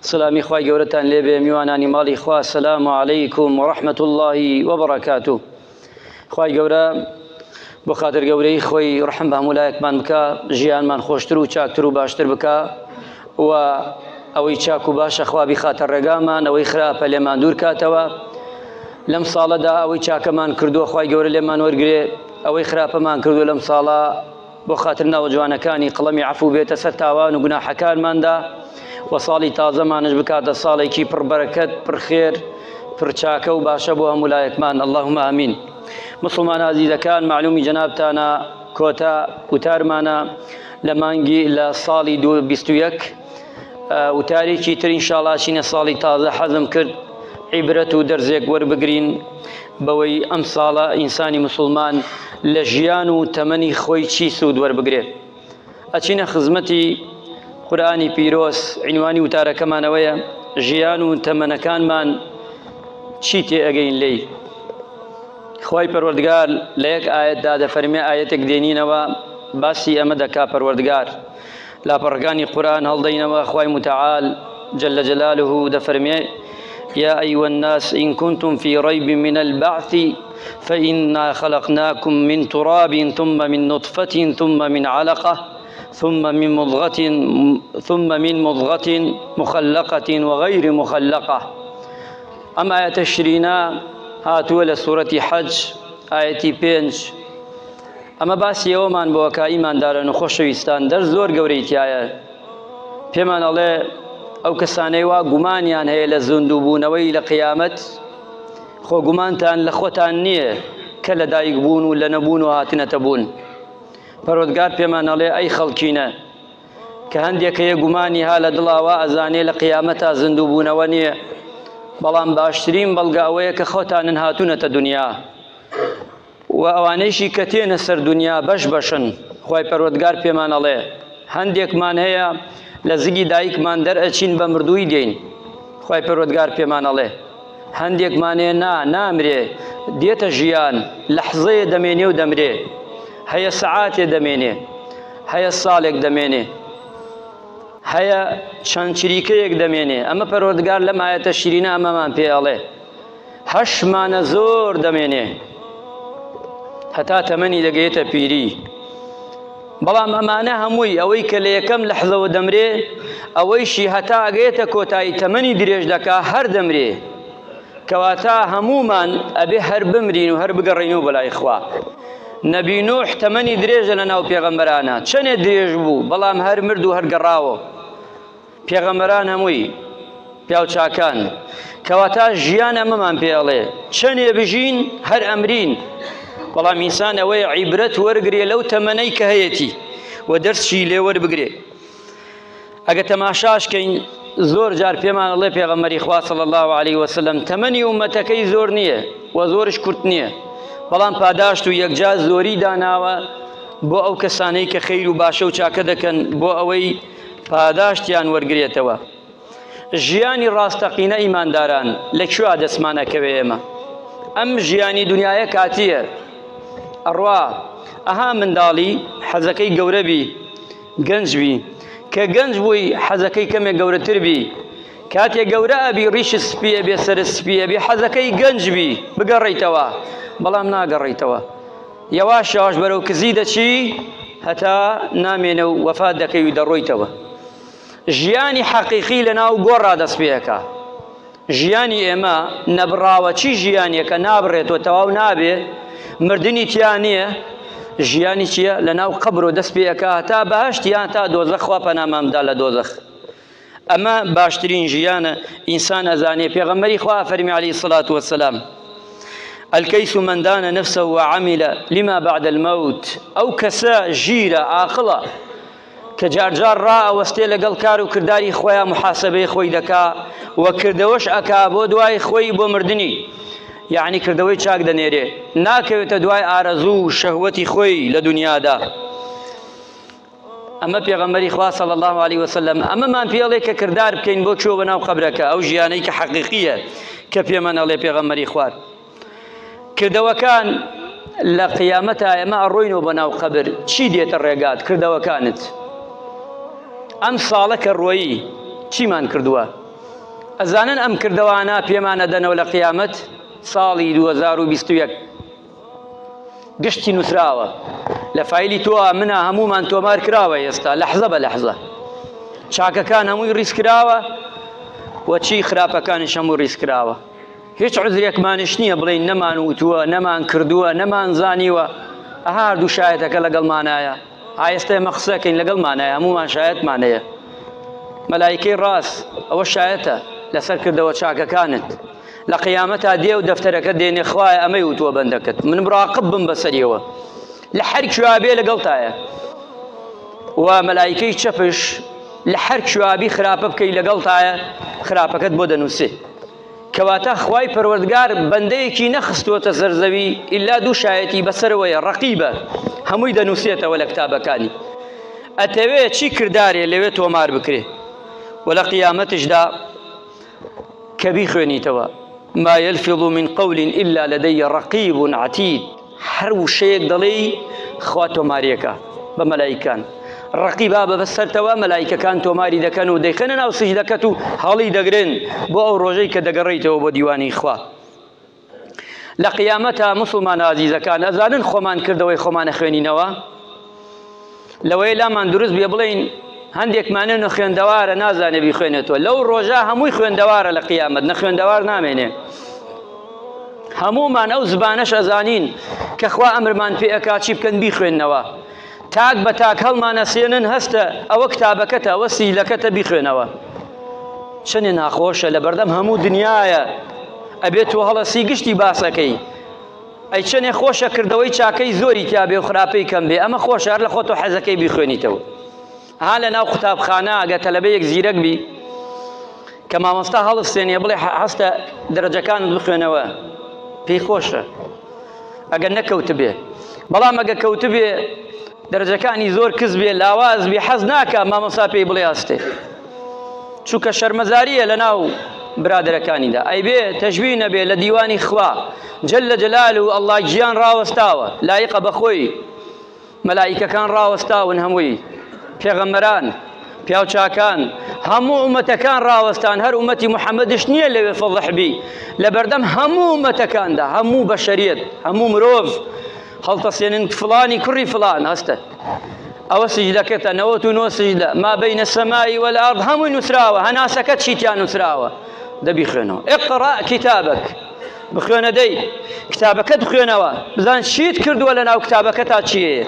سلامی خوای گەورەتان لێبێ میوانانی ماڵی خوا سلام علیکم ورحمة الله وبرکاته خوای گەورە بۆ خاتر گەورەی خۆی ڕحم بە هەموو لایەکمان بکا ژیانمان خۆشتر و چاکتر و باشتر بکا و ئەوەی چاک و باشە خوا بیخاتە ڕێگامان ئەوەی خراپە لێمان دوور کاتەوە لەم ساڵەدا ئەوەی چاکەمان کردووە خوای گەورە لێمان وەرگێ ئەوەی خراپەمان کردووە لەم ساڵە بۆ خاتر ناوە جوانەکانی قەڵەمی عەفو بێتە سەر تاوان و گوناحەکانماندا و ساڵی تازەمانش بکاتە ساڵێکی پڕ بەرەکەت پڕ خێر پڕ چاکە و باشە بۆ هەموو لایەکمان اللهم ئامین مسلمان ئازیزەکان معلومی جەنابتانە کۆتا وتارمانە لە مانگی لە ساڵی 2021 وتارێکی تر ئینشاڵا چینە ساڵی تازە حەزم کرد عیبرەت و دەرزێک وەربگرین بەوەی ئەم ساڵە ئینسانی مسلمان لە ژیان و تەمەنی خۆی چی سوود وەربگرێ ئەچینە خزمەتی قورآانی پیرۆز عینوانی وتارەکەمانەوەیە ژیان و تەمەنەکانمان چی تێ ئەگەین لێی خوای پەروەردگار لە یەک ئایەتدا دەفەرمێ ئایەتێک دێنینەوە باسی ئەمە دەکا پەروەردگار لاپەڕەکانی قورئان هەڵدەینەوە خوای متعال جل جلاله دەفەرمێ يا أيها الناس إن كنتم في ريب من البعث فإنا خلقناكم من تراب ثم من نطفة ثم من علقة ثم من مضغة ثم من مضغة مخلقة وغير مخلقة ئەم ئایەتە شرینە هاتووە لە سورەتی حەج ئایەتی پێنج ئەمە باسی ئەوەمان بۆ کە ئیمانداران و خۆشەویستان دەرس زۆر گەورەی تایە پێمان ئەڵێ ئەو کەسانەی وا گومانیان هەیە لە زیندووبوونەوەی لە قیامەت خۆ گومانتان لە خۆتان نییە کە لە دایک بوون و لە نەبوون و هاتنەتە بوون پەروەردگار پێمان ئەڵێ ئەی خەڵکینە کە هەندێک هەیە گومانی ها لە دڵا وا ئەزانێ لە قیامەتا زیندووبوونەوە نییە بەڵام باشترین بەڵگە ئەوەیە کە خۆتانن هاتوونەتە دنیا و ئەوانەیشی کە تێنە سەر دنیا بەش بەشن خوای پەروەردگار پێمان ئەڵێ هەندێکمان هەیە لە زگی دایکمان دەرئەچین بە مردووی دێین خوای پەروەردگار پێمان ئەڵێ هەندێکمان هەیە نا نامرێ دێتە ژیان لەحزەیە دەمێنێ و دەمرێ هەیە سەعاتێ دەمێنێ هەیە ساڵێک دەمێنێ هەیە چەند چریکەیەک دەمێنێ ئەمە پەروەردگار لەم ئایەتە شیرینە ئەمەمان پێ ئەڵێ هەشمانە زۆر دەمێنێ هەتا تەمەنی دەگەیێتە پیری بەڵام ئەمانە هەمووی ئەوەی کە لە یەکەم لەحزەوە دەمرێ ئەوەیشی هەتا ئەگەیێتە کۆتایی تەمەنی درێژ دەکا هەر دەمرێ کەواتە هەموومان ئەبێ هەر بمرین و هەر بگەڕێینەوە بەلای خوا نەبی نوح تەمەنی درێژە لە ناو پێغەمبەرانە چەنێ درێژ بوو بەڵام هەر مرد و هەر گەڕاوە پێغەمبەران هەمووی پیاوچاکان کەواتە ژیان ئەمەمان پێ ئەڵێ چەنێ بژین هەر ئەمرین بەڵام ئینسان ئەوەیە عیبرەت وەرگێ لەو تەمەنەی کە هەیەتی و دەرسشی لێ وەربگرێ ئەگە تەماشاشکەین زۆر جار پێمان ئەڵێ پێغەمبەری خوا صلی الله علیه وسلم تەمەنی ئومەتەکەی زۆر نییە و زۆرش کورت نییە بەڵام پاداشت و یەکجار زۆری داناوە بۆ ئەو کەسانەی کە خەیر و باشە و چاکە دەکەن بۆ ئەوەی پاداشتیان وەرگرێتەوە. ژیانی ڕاستەقینە ئیمانداران لە کوێ دەستمان ئەکەوێ ئێمە ئەم ژیانی دنیاە کاتیە ئەڕوا ئەها منداڵی حەزەکەی گەورە بی گەنج بی کە گەنج بووی حەزەکەی کەمێک گەورەتر بی کاتێ گەورە ئەبی ڕیش سپی ئەبێ سەر سپی ئەبێ حەزەکەی گەنج بی بگەڕیتەوە بەڵام ناگەڕیتەوە یەواش یەواش بەرەو کزی دەچی هەتا نامێنە و وەفات دەکەی و دەڕۆیتەوە ژیانی حەقیقی لە ناو گۆڕا دەست پێەکە ژیانی ئێمە نەبڕاوە چی ژیانێکە نابڕێتەوە تەواو نابێ مردنی تیا نییە ژیانی چییە لە ناو قەبرۆ دەست پێەکە هەتا بەهشت یان تا دۆزەخ خوا پەنامامدا لە دۆزەخ ئەمە باشترین ژیانە ئینسان ئەزانێ پێغەمبەری خوا فەرمی عەلەیهی سڵات وەسەلام الكيس من دان نفسه وعمل لما بعد الموت ئەو کەسە ژیرە ئاقڵە کە جارجار ڕائەوەستێ لەگەڵ کار و کرداری خۆیان محاسبەی خۆی دەکا و کردەوەش ئەکا بۆ دوای خۆی بۆ مردنی یعنی کردەوەی چاک دەنێرێ ناکەوێتە دوای ئارەزوو و شەهوەتی خۆی لە دنیادا ئەمە پێغەمبەری خوا صلی الله علیه وسلم ئەمەمان پێڵێ کە کردار بکەین بۆ چوە بەناو قەبرەکە ئەو ژیانەی کە حەقیقیە کە پێمان ئەڵێ پێغەمبەری خوار کردەوەکان لە قیامەتا ئێمە ئەڕۆینەوە بە ناو قەبر چی دێتە ڕێگات کردەوەکانت ئەم ساڵە کە ڕۆیی چیمان کردووە؟ ئەزانن ئەم کردەوانە پێمان ئەدەنەوە لە قیامەت ساڵی 2021 گشتی نووسراوە لە فایلی تۆ منە هەمومان تۆمار کراوە ئێستا لەحزە بە لەحزە چاکەکان هەمووی ڕیز کراوە و چی خراپەکانیش هەموو ڕیز کراوە هیچ عوزرێکمانیش نییە بڵێین نەمان وتووە نەمان کردووە نەمان زانیوە ئەها هەردوو شایەتەکە لەگەڵمانایە ئایستا ئێمە قسەکەین لەگەڵمانایە هەمومان شایەتمان هەیە مەلایکەی ڕاست ئەوە شایەتە لەسەر کردەوە چاکەکانت لە قیامەتا دێ و دەفتەرەکە دێنێ خوایە ئەمەی وتووە بەندەکەت من مراقب بم بەسەریەوە لە هەر کوێ بێ لەگەڵتایە و مەلایکەی چەپش لە هەر کوێ خراپە بکەی لەگەڵتایە خراپەکەت بۆ دەنووسێ کەواتە خوای پەروەردگار بەندەیەکی نەخستووەتە سەر زەوی ئیلا دوو شایەتی بەسەرەوەیە ڕەقیبە هەمووی دەنووسێتەوە لە کتابەکانی ئەتەوێ چی کردارێ لەوێ تۆمار بکرێ و لە قیامەتشدا کە بیخوێنیتەوە ما يلفظ من قول إلا لدي رقيب عتيد هەر وشەیەک دەڵێی خوا تۆماریەکە بە مەلایکان ڕقیبا بە بەسەرتەوە مەلایکەکان تۆماری دەکەن و دەیخەنە ناو سجدەکەت و هەڵی دەگرن بۆ ئەو ڕۆژەی کە دەگەڕێیتەوە بۆ دیوانی خوا لە قیامەتە مسلمان ئازیزەکان ئەزانن خۆمان کردەوەی خۆمانە خوێنینەوە لەوەیە لامان دروست بێ بڵێین هەندێکمانە نەخوێندەوارە نازانێ بیخوێنێتەوە لەو ڕۆژە هەمووی خوێندەوارە لە قیامەت نەخوێندەوار نامێنێ هەموومان ئەو زبانەش ئەزانین کە خوا ئەمرمان پێ ئەکا چی بکەن بیخوێننەوە تاک بە تاک هەڵمانەسێنن هەستە ئەوە کتابەکەتە ئەوە سیلەکەتە بیخوێنەوە چەنێ ناخۆشە لە بەردەم هەموو دنیاە ئەبێت تۆ هەڵەسی گشتی باسەکەی ئەی چەنێ خۆشە کردەوەی چاکەی زۆری تیا بێ و خراپەی کەم بێ ئەمە خۆشە هەر لە خۆتۆ حەزەکەی بیخوێنیتەوە ها لە ناو قوتابخانە ئەگە تەلەبەیەک زیرەک بی کە مامۆستا هەڵستێنێ بڵێ هەستە دەرەجەکانت بخوێنەوە پێی خۆشە ئەگەر نەکەوتبێ بەڵام ئەگە کەوتبێ دەرەجەکانی زۆر کز بێ لاواز بێ حەز ناکا مامۆستا پێی بڵێ هەستێ چونکە شەرمەزاریە لە ناو برادەرەکانیدا ئەی بێ تەژوی نەبێ لە دیوانی خوا جل لە جەلال و ئەڵڵا گیان ڕاوەستاوە لایقە بەخۆی مەلائیکەکان ڕاوەستاون هەمووی پێغەمبەران پیاوچاکان هەموو ئومەتەکان ڕاوەستان هەر ئومەتی محەممەدش نییە لەوێ فەضح بی لە بەردەم هەموو ئومەتەکاندا هەموو بەشەریەت هەموو مرۆڤ هەڵتەسێنن فڵانی کوڕی فڵان هەستە ئەوە سجدەکەتە 99 سجدە ما بین السماء والارض هەمووی نووسراوە هەناسەکەت چی تیا نووسراوە دەبی خوێنەوە اقرأ کتابك بخوێنە دەی کتابەکەت بخوێنەوە بزان چیت کردووە لە ناو کتابەکە تا چییە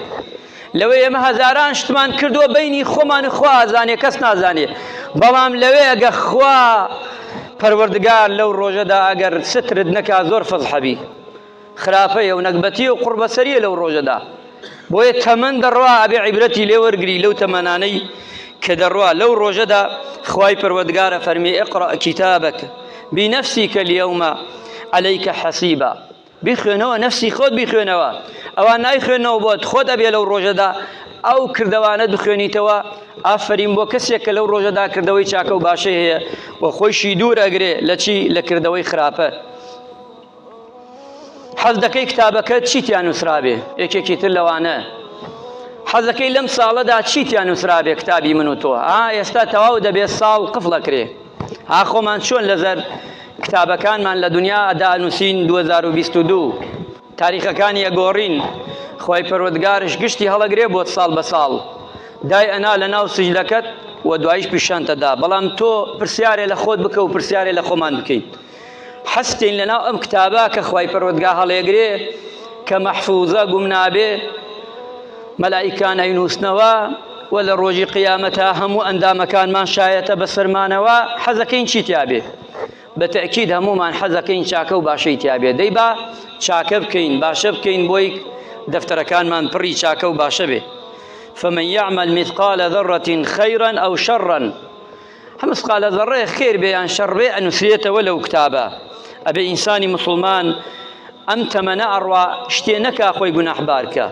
لەوەی ئێمە هەزاران شتمان کردووە بینی خۆمان خوا ئازانێ کەس نازانێ بەڵام لەوێ ئەگە خوا پەروەردگار لەو ڕۆژەدا ئەگەر سترت نەکا زۆر فەزحەبی خراپەیە و نەگبەتیە و قوڕبەسەریە لەو ڕۆژەدا بۆیە تەمەن دەڕوا ئەبێ عیبرەتی لێ وەرگری لەو تەمەنانەی کە دەڕوا لەو ڕۆژەدا خوای پەروەردگارە فەرمی اقرأ کتابک بنفسك اليوم عليك حسیبا بیخوێنەوە نفسی خۆت بیخوێنەوە ئەوان نایخوێنەوە بۆت خۆت ئەبێ لەو ڕۆژەدا ئەو کردەوانە بخوێنیتەوە ئافرین بۆ کەسێک کە لەو ڕۆژەدا کردەوەی چاکە و باشەی هەیە و خۆیشی دوور ئەگرێ لە چی لە کردەوەی خراپە حەز دەکەی کتابەکەت چی تیا نووسرابێ یەکێکی تر لەوانە حەزەکەی لەم ساڵەدا چی تیا نووسرابێ کتابی من و تۆ ئا ئێستا تەواو دەبێت ساڵ قفڵەکرێ ها خۆمان چۆن لەزەر کتابەکانمان لە دنیا ئەدا نووسین 2022 تاریخەکانی ئەگۆڕین خی پەروەردگارش گشتی هەڵەگرێ بۆت ساڵ بە ساڵ دای ئەنا لە ناو سجلەکەت و دوایش پیشانتەدا بەڵام تۆ پرسیارێ لە خۆت بکە و پرسیارێ لە خۆمان بکەیت حەزکەین لەناو ئەم کتابە کە خوای پەروەردگار هەڵێگرێ کە مەحفوزە گوم نابێ مەلائیکان ئەینووسنەوە و لە ڕۆژی قیامەتا هەموو ئەندامەکانمان شایەتە بەسەرمانەوە حەزەکەین چی تیابێ بە تەئکید هەموومان حەزەکەین چاکە و باشەی تیابێ دەی با چاکە بکەین باشە بکەین بۆی دەفتەرەکانمان پڕی چاکە و باشە بێ فمن يعمل مثقال ذرة خيرا أو شرا مثقالە ذەڕەیەک خێر بێ یان شەڕ بێ ئەنووسرێتەوە لەو کتابە ئەبێ ئینسانی مسوڵمان ئەم تەمەنە ئەڕوا شتێ نەکا خۆی گوناحبار کە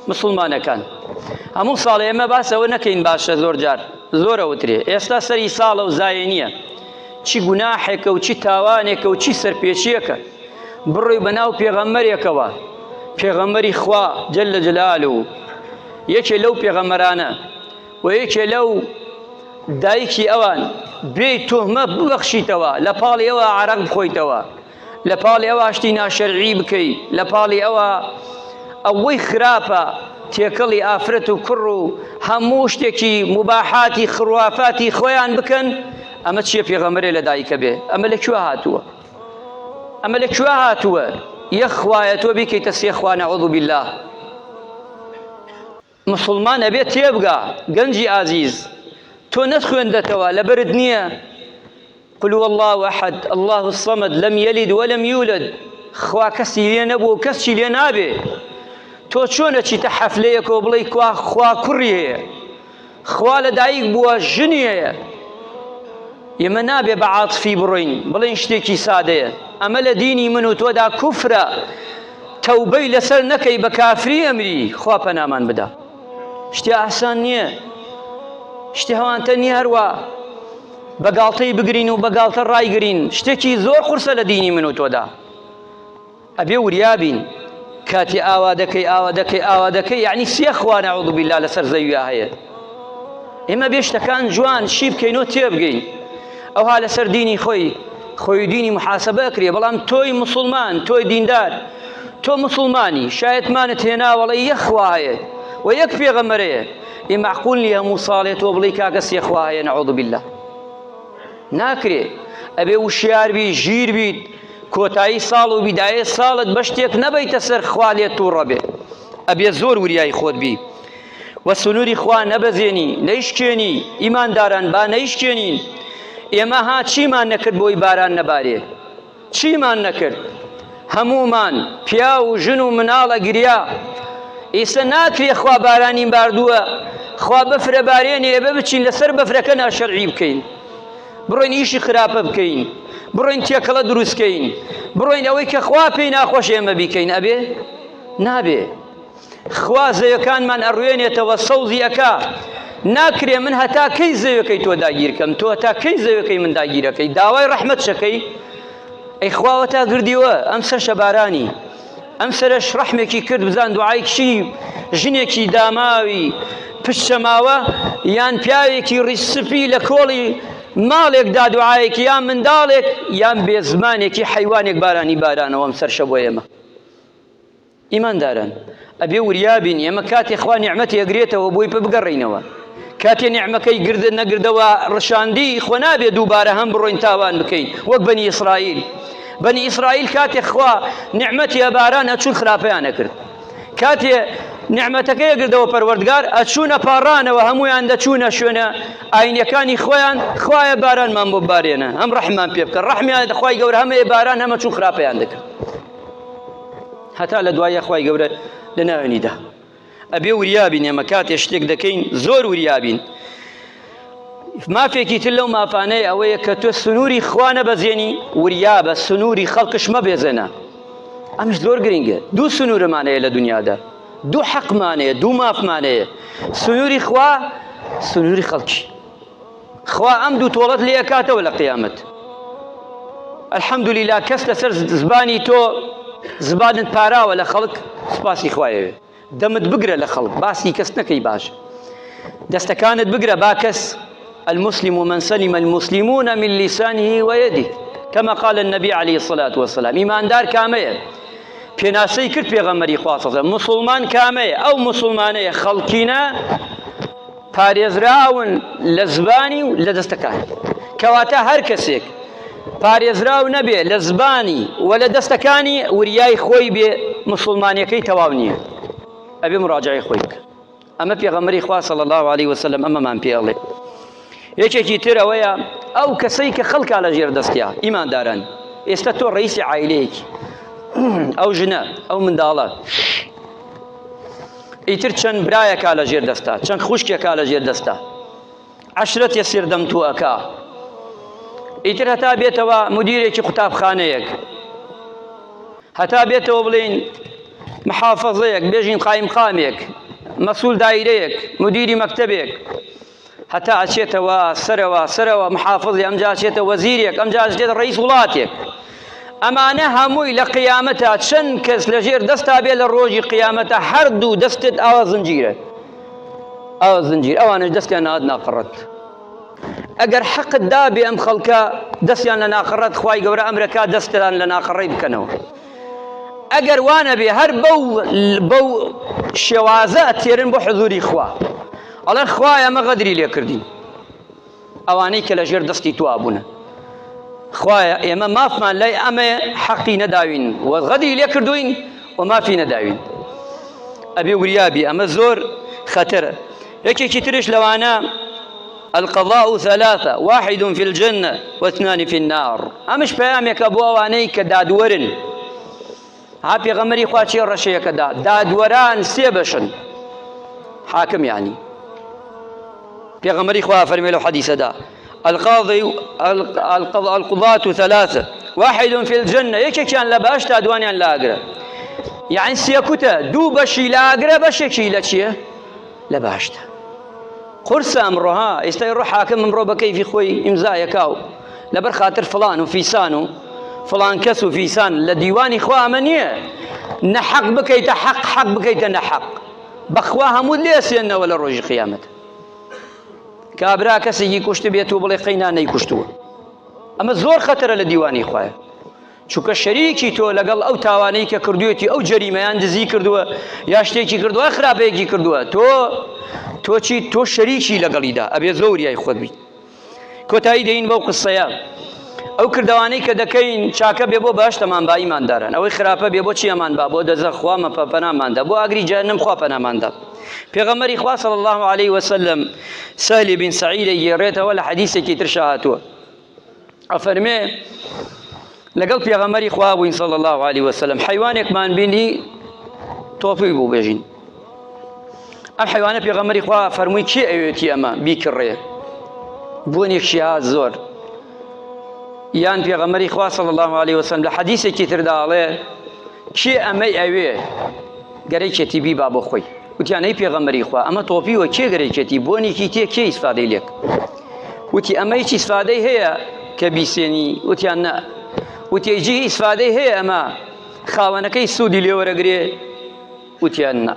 مسوڵمانەکان هەموو ساڵ ئێمە باس ئەوە نەکەین باشە زۆر جار زۆر ئەوترێ ئێستا سەری ساڵە و زایە نییە چی گوناحێکە و چی تاوانێکە و چی سەرپێچیەکە بڕۆی بەناو پێغەمبەرێکەوە پێغەمبەری خوا جل جلالو یەکێ لەو پێغەمبەرانە و یەکێ لەو. دایکی ئەوان بێی توهمە ببەخشیتەوە لە پاڵی ئەوە عەرەق بخۆیتەوە لە پاڵی ئەوە شتی ناشەرعی بکەی لە پاڵی ئەوە ئەوەی خراپە تێکەڵی ئافرەت و کوڕ و هەموو شتێکی مباحاتی خروافاتی خۆیان بکەن ئەمە چییە پێغەمبەرێ لە دایکە بێ ئەمە لە کوێ هاتووە ئەمە لە کوێ هاتووە یەخوایە تۆ بیکەیتە سێخوا نەعوذ بالله موسڵمان ئەبێ تێبگا گەنجی ئازیز تۆ نەتخوێندەتەوە لەبەرت نییە قل هو الله احد الله الصمد لم يلد ولم يولد خوا کەسی لێ نەبوو و کەسچی لێ نابێ تۆ چۆن ئەچیتە حەفلەیەکەوە بڵێی کوا خوا کوڕی هەیە خوا لە دایک بووە ژنی هەیە ئێمە نابێ بە عاتفی بڕۆین بڵێن شتێکی سادەیە ئەمە لە دینی من و تۆدا کوفرە تەوبەی لەسەر نەکەی بە کافری ئەمری خوا پەنامان بدا شتی ئاسان نییە شتی هەوانتە نییە هەروە بە گاڵتەی بگرین و بە گاڵتە ڕایگرین شتێکی زۆر قورسە لە دینی من و تۆدا ئەبێ وریا بین کاتی ئاوا دەکەی ئاوا دەکەی ئاوا دەکەی یعنی سێ خوا نعوذ بالله لەسەر زەویا هەیە ئێمە بێ شتەکان جوان شی بکەین و تێبگەین ئەوها لەسەر دینی خۆی خۆی دینی محاسبە ئەکرێ بەڵام تۆی مسلمان تۆی دیندار تۆ مسلمانی شایەتمانت هێناوەڵێ یەک خوا هەیە و یەک پێغەمبەرەیە ئێ معقول نییە هەموو ساڵێ تۆ بڵێی کاکە سێ خوا هەیە نعوذ بالله ناکرێ ئەبێ وشیار بی ژیر بیت کۆتایی ساڵ و بیدایەی ساڵت بە شتێک نەبەیتە سەر خوا لێت تووڕە بێ ئەبێ زۆر وریای خۆت بی و سنووری خوا نەبەزێنی نەیشکێنی ئیمانداران با نەیشکێنین ئێمە ها چیمان نەکرد بۆی باران نەبارێ چیمان نەکرد هەموومان پیاو و ژن و مناڵە گریا ئیسە ناکرێ خوا بارانی باردووە خوا بەفرە بارێنێ ئێبە بچین لەسەر بەفرەکە ناشەرعی بکەین بڕۆین ئیشی خراپە بکەین بڕۆین تێکەڵە دروستکەین بڕۆین ئەوەی کە خوا پێی ناخۆش ئێمە بیکەین ئەبێ نابێ خوا زەویەکانمان ئەڕوێنێتەوە سەوزی ئەکا ناکرێ من هەتا کەی زەویەکەی تۆ داگیرکەم تۆ هەتا کەی زەویەکەی من داگیرەکەی داوای ڕەحمەت شەکەی ئەی خواوە تا گردیوە ئەم سەرشە بارانی ئەم سەرش ڕەحمێکی کرد بزان دوعای چی ژنێکی داماوی پشتەماوە یان پیاوێکی ڕیسپی لە کۆڵی ماڵێکدا دوعاەکی یان منداڵێک یان بێزمانێکی حیوانێک بارانی بارانەوە ئەم سەرشە بۆ ئێمە ئیمانداران ئەبێ وریا بین ئێمە کاتێ خوا نیعمەتی ئەگرێتەوە بۆی پێ بگەڕێینەوە کاتێ نیعمەکەی گردە نەگردەوە ڕشاندی خۆ نابێ دووبارە هەم بڕۆین تاوان بکەین وەک بەنی ئیسرائیل بەنی ئیسرائیل کاتێ خوا نیعمەتی ئەباران ئەچوون خراپەیان ئەکرد کاتێ نیعمەتەکەی ئەگردەوە پەروەردگار ئەچوونە پاڕانەوە هەمویان دەچوونە شوێنە ئاینەکانی خۆیان خوایە بارانمان بۆ بارێنە هەم ڕەحمان پێ بکە ڕەحمیان خوای گەورە هەمەیە باران هەمە چوون خراپەیان دەکرد هەتا لە دوایە خوای گەورە لە ناوێنیدا ئەبێ وریابین ئێمە کاتێ شتێک دەکەین زۆر وریابین مافێکی تر لەو مافانەی ئەوەیە کە تۆ سنووری خوا نەبەزێنی وریابە سنووری خەڵکش مەبێزێنە ئەمش زۆر گرنگە دوو سنوورمان هەیە لە دنیادا دوو حەقمان هەیە دوو مافمان هەیە سنووری خوا سنووری خەڵکی خوا ئەم دوو تۆڵەت لێ ئەکاتەوە لە قیامەت الحمدللە کەس لەسەر زبانی تۆ زبانت پاراوە لە خەڵک سوپاسی خوایەوێ دەمت بگرە لە خەڵک باسی کەس نەکەی باش دەستەکانت بگرە با کەس المسلم من سلم المسلمون من لسانه ويده كما قال النبي عليه الصلاة والسلام ئیماندار کامەیە پێناسەی کرد پێغەمبەری خوا صلی مسلمان کامەیە ئەو مسلمانەیە خەڵکینە پارێزراون لە زبانی و لە دەستەکانی کەواتە هەر کەسێک پارێزراو نەبێ لە زبانی و لە دەستەکانی وریای خۆی بێ مسلمانەکەی تەواو نییە ئەبێ مراجعی خۆی بکە ئەمە پێغەمبەری خوا صلی الله علیه وسلم ئەمەمان پێ ئەڵێ یەکێکی تر ئەوەیە ئەو کەسەی کە خەڵکا لە ژێر دەستیا ئیمانداران ئێستا تۆ ڕئیسی عایلەیەکی ئەو ژنە ئەو منداڵە ئیتر چەند برایەکا لە ژێر دەستا چەند خوشکێکا لە ژێر دەستا عەشرەتێ سێردەم تو ئەکا ئیتر هەتا بێتەوە مدیرێکی قوتابخانەیەک هەتا بێتەوە بڵین محافظەیەک بێژین قایمقامێک مەسول دایرەیەک مدیری مەکتەبێک هەتا ئەچێتەوە سەرەوە سەرەوە محافظی ئەمجا ئەچێتە وەزیرێک ئەمجا ئەچێتە ڕئیس وڵاتێک ئەمانە هەمووی لە قیامەتا چەند کەس لەژێر دەستا بێ لە ڕۆژی قیامەتە هەردوو دەستت ئاوا زنجیرە ئاوا زنجیر ئەوانش دەستیان نات ناقڕت. ئەگەر حەقت دابێ ئەم خەڵکە دەستیان لە ناقەڕەت خوای گەورە ئەمرەکا دەستیان لە ناقەڕەی بکەنەوە ئەگەر وانەبێ هەر بەو بەو شێوازە ئەتێرن بۆ حزوری خوا ئەڵێن خوایە ئەمە غەدری لێ کردین ئەوانەی کە لەژێر دەستی تۆ بوونە خوایە ئێمە مافمان لای ئەمە حەقی نەداوین و غەدری لێ کردوین و مافی نەداوین ئەبێ وریابی ئەمە زۆر خەتەرە یەکێکی ترش لەوانە القضاء ثلاثة واحد في الجنة واثنان في النار ئەمش پەیامێکە بۆ ئەوانەی کە دادوەرن ها پێغەمبەری خوا چی ڕەشەیەکە دا دادوەران سێ بەشن حاکم یعنی پێغەمبەری خوا فەرمی لەو حەدیسەدا القاضي القضاة ثلاثة واحد في الجنة یەکێکیان لە بەهەشتا دوانیان لە ئاگرە یعنی سێکوتە دوو بەشی لە ئاگرە بەشێکی لە چییە لە بەهەشتە قورسە ئەمڕۆ ها ئێستای ڕۆ حاکم ئەمڕۆ بە کەیفی خۆی ئیمزایەکا و لەبەر خاتر فڵان و فیسان و فڵان کەس و فیسان لە دیوانی خوا ئەمە نییە نەحەق بکەیتە حەق حەق بکەیتە نەحەق بەخوا هەموو لێسێنەوە لە ڕۆژی قیامەت کابرا کەسێکی کوشت بێت و بڵێ قەینا نەیکوشتووە ئەمە زۆر خەتەرە لە دیوانی خوایە چونکە شەریکی تۆ لەگەڵ ئەو تاوانەی کە کردوویەتی ئەو جەریمە یان دزی کردووە یا شتێکی کردووە خراپەیەکی کردووە تۆ تۆ چی تۆ شەریکی لەگەڵیدا ئەبێ زۆر یای خۆت بیت کۆتایی دەین بەو قسەیە ئەو کردوانەی کە دەکەین چاکە بێ بۆ باشتەمان با ئیمانداران ئەوەی خراپە بێ بۆ چیەمان با بۆ دەزە خوا مەپە پەناماندا بۆ ئاگری جەهەنەم خوا پەناماندا پێغەمبەری خوا صلی الله علیه وسلم سهل بن سعید گێڕێتەوە لە حەدیثێکی ترشا هاتووە ئەفەرمێ لەگەڵ پێغەمبەری خوا بووین صلی الله علیه وسلم حیوانێکمان بینی تۆپی بوو بێژین ئەم حیوانە پێغەمبەری خوا فەرمووی کێ ئەوێتی ئەمە بیکڕێ بۆنێکی هات زۆر یان پێغەمبەری خوا صلی الله علیه وسلم لە حەدیثێکی تردا ئەڵێ کێ ئەمەی ئەوێ گەرەکێتی بیبا بۆ خۆی وتیان ئەی پێغەمبەری خوا ئەمە تۆپیوە کێ گەرەکێتی بۆنێکی تێ کێ ئیسفادەی لێک وتی ئەمە هیچ ئیسفادەی هەیە کە بیسێنی وتیان نا وتی جی ئیسفادەی هەیە ئەمە خاوەنەکەی سوودی لێوەرەگرێ وتیان نا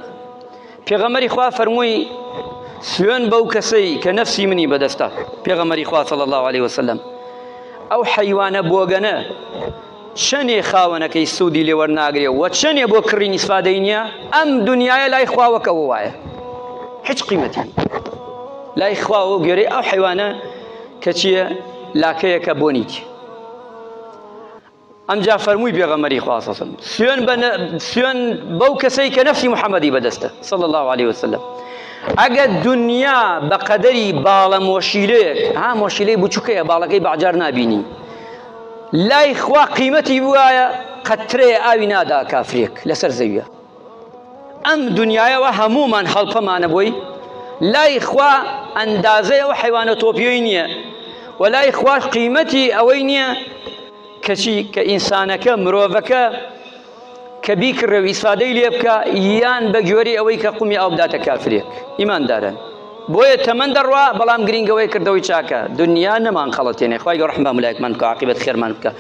پێغەمبەری خوا فەرمووی سوێن بەو کەسەی کە نەفسی منی بەدەستە پێغەمبەری خوا صلی الله علیه وسلم ئەو حەیوانە بۆگەنە چەنێ خاوەنەکەی سوودی لێ وەرناگرێ و چەنێ بۆ کڕین ئیسفادەی نییە ئەم دنیایە لای خوا وەک ئەوە وایە هیچ قیمەتی لای خوا و گوێرەی ئەو حیوانە کە چییە لاکەیەکە بۆنیت ئەمجا فەرمووی پێغەمبەری خوا صلی سوێن بە سوێن بەو کەسەی کە نەفسی محەممەدی بەدەستە صلی الله علیه وسلم ئەگەر دنیا بە قەدەری باڵە مۆشیلەیەک ها مۆشیلەی بچووکەیە باڵەکەی بەعجار نابینی لای خوا قیمەتی بوایە قەترەیە ئاوی نادا کافرێک لەسەر زەویە ئەم دنیایەوە هەمومان هەڵپەمانە بۆی لای خوا ئەندازەی ئەو حیوانە تۆپیۆی نییە و لای خوا قیمەتی ئەوەی نییە کەچی کە ئینسانەکە مرۆڤەکە کە بیکڕێ و ئیسفادەی لێ بکا یان بە گوێرەی ئەوەی کە قومی ئاو بداتە کافرێک ئیماندارن بۆیە تەمەن دەڕوا بەڵام گرینگەوەی کردەوەی چاکە دنیا نەمان خەڵەتێنێ خوای گەورە ڕەحم بە هەموو لایەکمان بکا عاقیبەت خێرمان بکا.